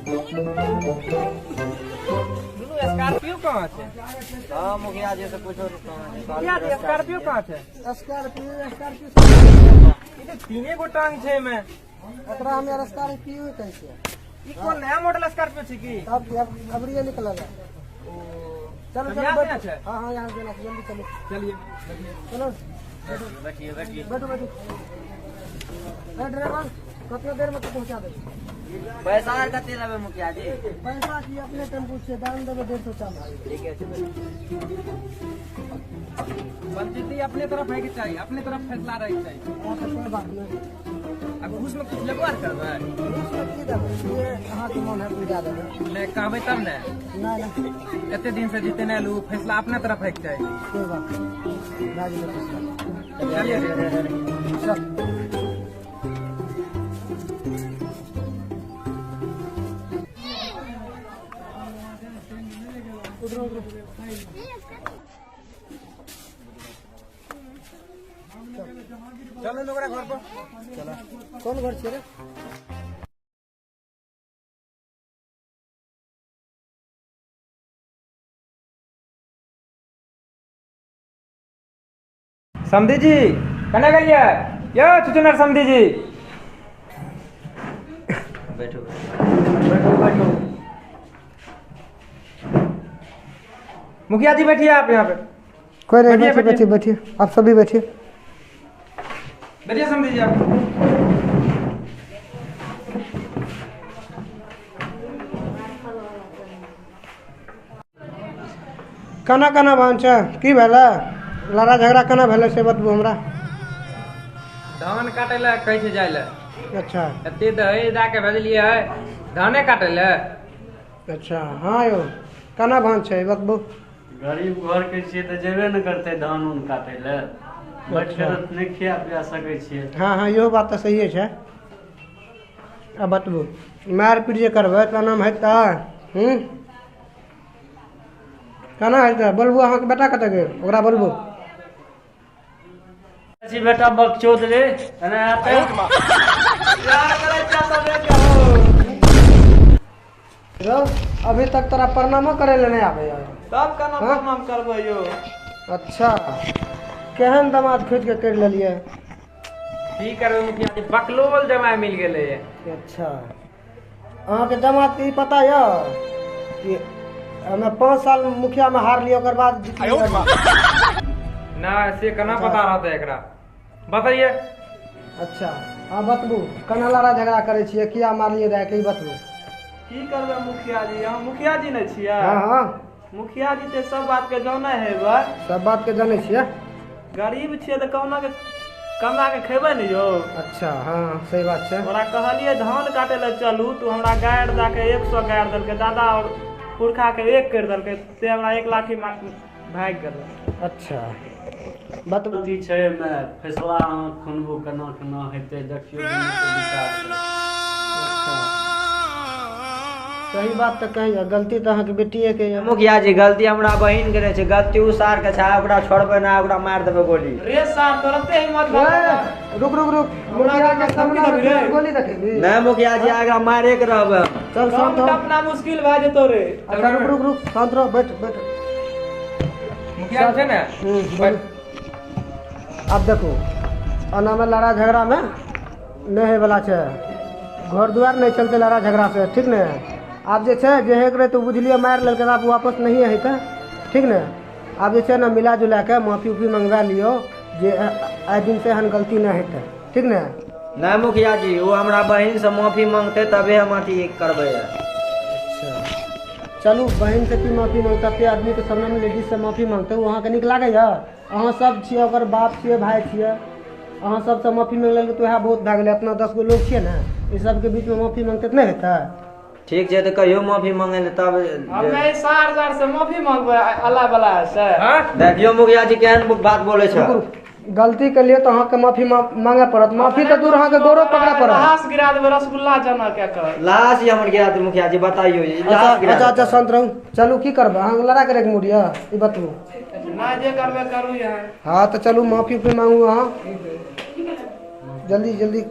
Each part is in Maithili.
दुनू स्कॉर्पियो कहाँ छै? हाँ मुखिया जी से पूछो मुखिया जी, स्कॉर्पियो कहाँ छै? स्कॉर्पियो, स्कॉर्पियो ई तऽ तीने गो टांग छै एमे। एकरा हम यार स्कॉर्पियो कहै छियै। ई कोन नया मॉडल स्कॉर्पियो छै की? तब की अबरिये निकलल है। चलो तब चलो यहाँ बैठो। से छै? हाँ हाँ, यहाँ से जाना छै, जल्दी चलो। चलिए। चलो। बैठिए बैठिए। बैठो बैठो। ए ड्राइवर, कतना देर में तू पहुंचा देबे? पैसा आर कते लेबै मुखिया जी? पैसा की अपने टेम्पू छै, दाम देबै 150 चालीस। ठीक है। पंचायती अपने तरफ है के चाहिए, अपने तरफ फैसला रहे के चाहिए। हाँ तऽ कोई बात नहीं। आ घूस में कुछ लेबो आर करबै? घूस में की देबै? जे अहाँके मन है पूजा देबै। नहि कहबै तब ने। नहि नहि। एते दिन से जीते नहि लू, फैसला अपने तरफ है के चाहिए। कोई बात नहीं, भए गेलै फैसला। चलिए। चल। उधरो उधरो। चलो ओकरा घर पर। कोन घर छियै रे? समधी जी कने गेलियै यौ? चुचुनर समधी जी। बैठो। बैठो बैठो। मुखिया जी बैठिए आप यहाँ पे। कोई नहीं। बैठिए, बैठिए बैठिए बैठिए, आप सभी बैठिए। बैठिए समधी जी आप। केना केना भान छै? की भेलै? लड़ाइ झगड़ा केना भेलै से बतबू हमरा। धान काटे लए कहै छै जाय लए। अच्छा। एते दहेज दए के भेजलियै है धाने काटे लए। अच्छा हाँ यौ, केना भान छै बतबू। गरीब घर के छियै तऽ जेबे ने करतै धान उन काटै लए, बैठ के तऽ नहि खिया पिया सकै छियै। हाँ हाँ, इहो बात तऽ सहिए छै। आ बतबू, मारि पीट जे करबै तऽ एनामे हेतै? हूँ, केना हेतै बोलबू। अहाँके बेटा कतऽ गेल? ओकरा बोलबू। छी बेटा बकचोद रे, एना आते। रौ, अभी तक तोरा प्रणामो करै लए नहि आबैया? तब केना हाँ? प्रणाम करबै यौ? अच्छा, केहन दमाद खोजि के करि लेलियै? की करबै मुखिया जी, बकलोल जमाय मिल गेलै। अच्छा, अहाँके दमादके ई पता यऽ कि हमे 5 साल मुखियामे हारलियै, ओकर बाद जीतलियै? ना, से केना पता रहतै एकरा? बताइए। अच्छा हाँ, बतबू, केना लड़ाइ झगड़ा करै छियै, किया मारलियै दाय के, ई बतबू। की करबै मुखिया जी, अहाँ मुखिया जी नहि छियै? हाँ हाँ। मुखिया जी तऽ सब बात के जानै हेबै। सब बातके जानै छियै। गरीब छियै तऽ कहुना के कमा के खेबै ने यौ। अच्छा हाँ, सही बात छै। ओकरा कहलियै धान काटै लए चलू, तू हमरा गारि दए के 100 गारि देलकै, दादा और पुरखा के एक करि देलकै, से हमरा एक लाठी मार के भागि गेलै। अच्छा बतबू। गलती छै एहिमे, फैसला अहाँ खुनबू, केना केना हेतै देखियौ दुनूके विचार से। अच्छा, सही बात तऽ कहियै, गलती तऽ अहाँके बेटिएके यऽ। मुखिया जी, गलती हमरा बहिन के नहि छै, गलती उ सार के छै। ओकरा छोड़बै ना, ओकरा मारि देबै गोली। रे सार, तुरंते हिम्मत भऽ ए, रुक रुक रुक, मुखिया के सामने गोली देखेबी? नहि मुखिया जी, एकरा मारे के रहबै हम। चल, शांत हो। टपना मुश्किल भए जेतौ रे। अच्छा रुक रुक रुक, शांत रहो, बैठ बैठ। मुखिया जी छै ने? बोलू। आब देखू, एनामे लड़ाइ झगड़ामे नहि होइवला छै, घर दुआर नहि चलतै लड़ाइ झगड़ा से, ठीक ने? आब जे छै जे होइके रहै तऽ बुझलियै, मारि लेलकै तऽ आब वापस नहिए हेतै, ठीक ने? आब जे छै ने मिला जुला के माफी उफी मंगवा लियौ जे आइ दिन से एहन गलती नहि हेतै, ठीक ने? नहि मुखिया जी, ओ हमरा बहिन से माफी मांगतै तबे हम अथी करबै। अच्छा चलू, बहिन से की माफी मांगतै? एते आदमीके सामनेमे लेडीज से माफी मांगतै, ओ अहाँके नीक लागैया? अहाँ सब छियै, ओकर बाप छियै, भाय छियै, अहाँ सबसँ माफी मांगि लेलकै तऽ वएह बहुत भए गेलै। एतना 10 गो लोग छियै ने, ई सबके बीचमे माफी मांगतै तऽ नहि हेतै? ठीक छै, तऽ कहियो माफी मांगे ले तब। हमे सार सार से माफी मांगबै अल्लाह बला से? हाँ? देखियो मुखिया जी, केहन बात बोलै छै। रुकू, गलती के लिए तऽ अहाँके माफी मांगे पड़त, माफी तऽ दूर, अहाँके गौरव पकड़े पड़त। लाश गिरा देबै रसगुल्ला जना के कर। लाश ही हमर गिरा दे मुखिया जी, बताइयो ई अच्छा लाश गिरा अच्छा। दे। अच्छा, शांत रहू। चलू, की करबै? अहाँके लड़ाइ करैके मूड यऽ? ई बतबू। नहि, जे करबै करू यहाँ। हाँ तऽ चलू, माफी उफी मांगू अहाँ, जल्दी जल्दी।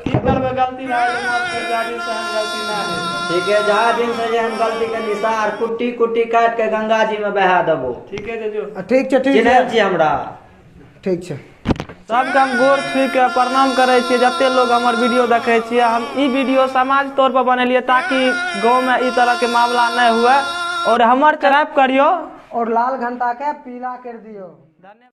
की करबै, गलती भए गेलै, माफ कर जादी से हम गलती ना हेतै। ठीक है, जहाँ दिन से जे हम गलती के सार कुट्टी कुट्टी काट के गंगा जी में बहा देबो। ठीके छै जो। ठीक छै, ठीक चिन्है छै, छी हमरा। ठीक छै। सबके हम गोर छुइ के प्रणाम करै छियै, जते लोग हमर वीडियो देखै छियै। हम ई वीडियो समाज तौर पर बनेलियै ताकि गाँव में ई तरह के मामला नहि हुए, और हमर सब्सक्राइब करियो और लाल घंटा के पीला कर दियो। धन्यवाद।